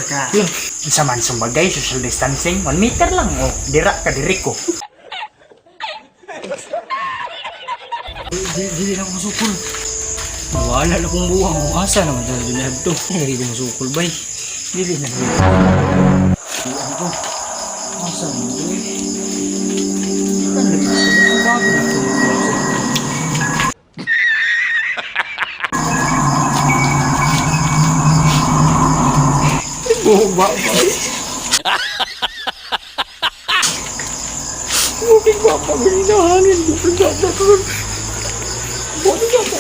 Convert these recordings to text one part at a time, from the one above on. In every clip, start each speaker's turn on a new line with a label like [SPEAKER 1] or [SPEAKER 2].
[SPEAKER 1] ka. Unsa man sumbagay, social distancing, 1 meter lang oh. Dira ka diri ko.
[SPEAKER 2] Dili na ako masukol. Wala na kong buwang. Asa naman dahil dinahag to. Hindi ko masukol, bay. Dili na. Buwang ko. Asa naman to eh. Ano lagi ko? Bago na ito. Buhok ba ba? Bukid ba pa? Hangin. Bukid ba pa? Bukid ba pa?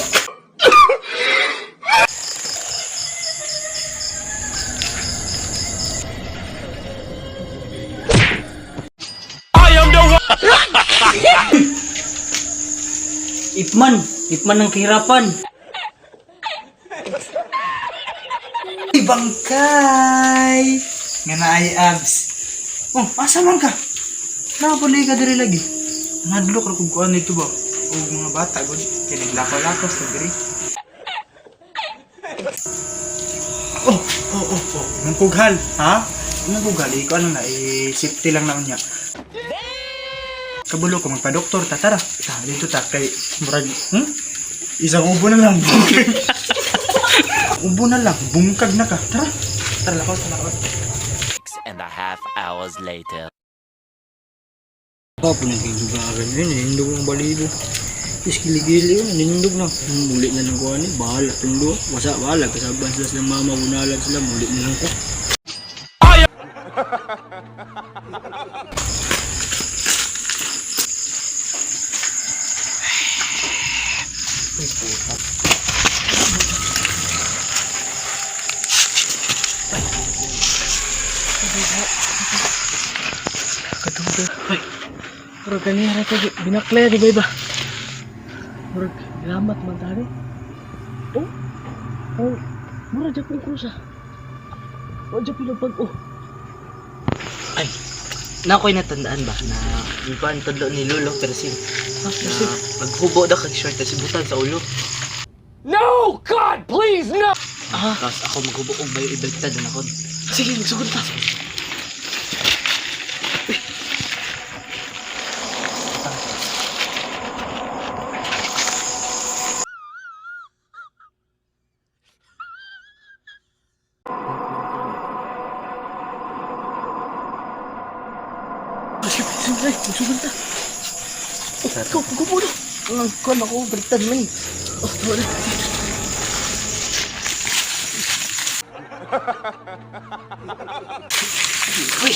[SPEAKER 2] Ipman, Ipman ng kahirapan.
[SPEAKER 1] Ay, bangkay! Nga na ay abs. Oh, asa man ka? Nakapuli ka diri lagi. Nadlok ra kog kuan nito ba? Og mga bata gud kay naglakaw-lakaw sa diri. Oh. Nang kughal, ha? Nang kughal, ikaw ano na, eh, safety lang na unya. Kabulo ko magpa-doktor, ta tara. Ta, dito ta kay murag, Isang ubo na lang. Ubo na lang, bungkag na ka. Tara. Tara, lakaw, tara, lakaw.
[SPEAKER 3] 6.5 hours later.
[SPEAKER 2] Papo na kayo dugagan yun, nindog ng balibo. Is kiligili yun, nindog na. Muli na lang ko ani, bahala tundo. Wasa bahala, kasaban sila silang mama, bunalan sila, muli na lang ko. Ay, pero kanina ito, binaklay, di ba iba? Murag, lamat man tani. Oh, oh, murag dyan kong krusa. O, dyan pinapag, oh.
[SPEAKER 4] Ay, na ako'y natandaan ba na yung kuan tudlo ni Lolo pero si
[SPEAKER 2] Ah,
[SPEAKER 4] na paghubo daw kag short tas butan sa ulo.
[SPEAKER 3] No! God, please, no!
[SPEAKER 4] Ah, tapos ako maghubo og bayo ibaliktad na ako.
[SPEAKER 2] Sige, magsugod ta. Sige, sige, magsugod ta. Oh, ikaw, paghubo na.
[SPEAKER 4] Ang kuan ako baliktad man.
[SPEAKER 2] Oh, wala.
[SPEAKER 4] Uy.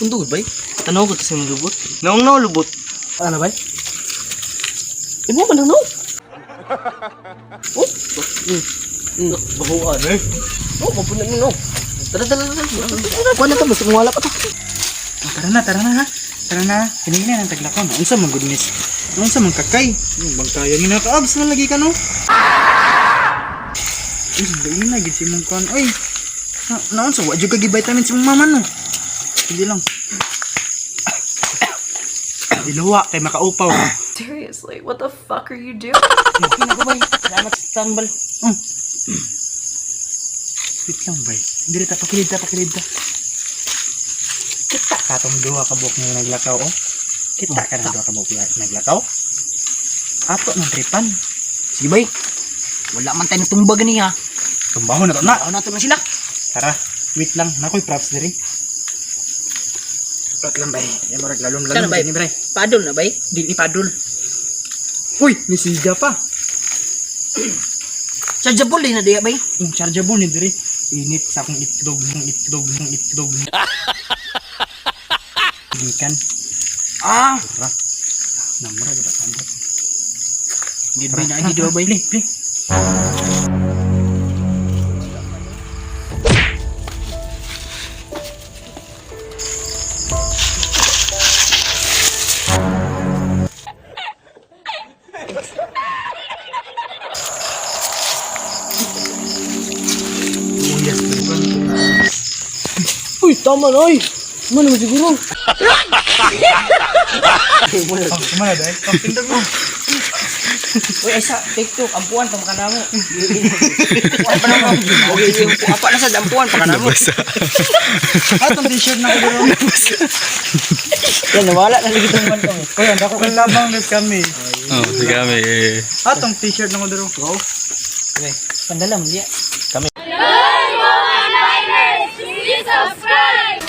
[SPEAKER 4] Undog bay? Tanaw ko kasi lubot. Naong na lubot.
[SPEAKER 2] Ano ba? Imo man ang no?
[SPEAKER 4] Oh. Bahuan eh.
[SPEAKER 2] Oh, mapunan mo no.
[SPEAKER 4] Tara, tara, tara. Kuan na to basta wala pa to.
[SPEAKER 1] Oh, tara na, tara na ha. Tara na. Kiningin na ng taglakaw na. Unsa man goodness. Unsa man kakay. Bangkayan ni naka-abs na lagi ka no. Uy, dali na gid si mong kuan. Oy. Na, naunsa wa jud ka gi vitamins imong mama no. Sige lang. Diluwa kay makaupaw.
[SPEAKER 5] Seriously, what the fuck are you doing?
[SPEAKER 4] Okay na ko bay. Salamat sa tambal.
[SPEAKER 1] Wait lang bay. Diri ta pakilid ta pakilid ta. Kita ka tong duha ka buok nga naglakaw oh. Kita ka ng duha ka buok nga naglakaw. Ato nang tripan.
[SPEAKER 4] Sige bay. Wala man tayo natumbag niya.
[SPEAKER 1] Tumbahon na to na.
[SPEAKER 4] Tao na to na sila.
[SPEAKER 1] Tara, wait lang. Nakoy props diri. Wait lang bay. Yan murag lalom-lalom
[SPEAKER 4] Sana, bay?
[SPEAKER 1] dini bre.
[SPEAKER 4] Padol na bay.
[SPEAKER 1] Di ni padul. Uy, nisiga pa.
[SPEAKER 4] Chargeable din na diya bay.
[SPEAKER 1] Yung chargeable ni diri. Init sa akong itlog, ng itlog, ng itlog. Gikan.
[SPEAKER 4] Ah,
[SPEAKER 1] Tara. Namura gid ang
[SPEAKER 4] gid bay na gid bay.
[SPEAKER 1] Play, play.
[SPEAKER 2] Uy, tama na, oy. Ano naman siguro?
[SPEAKER 1] Oh, kumana dai. Oh, pindot mo.
[SPEAKER 2] Uy, ay sa TikTok, ampuan pa makanamo. Ampuan pa namo. Apa na sa ampuan pa kanamo.
[SPEAKER 1] Atong t-shirt na ko diri.
[SPEAKER 2] Yan, nawala na lagi itong man.
[SPEAKER 1] Uy, ang dako kang labang guys kami.
[SPEAKER 6] Oh, sige kami.
[SPEAKER 1] Atong t-shirt na ko diri. Go.
[SPEAKER 2] Pandalam, diya.
[SPEAKER 7] Please subscribe!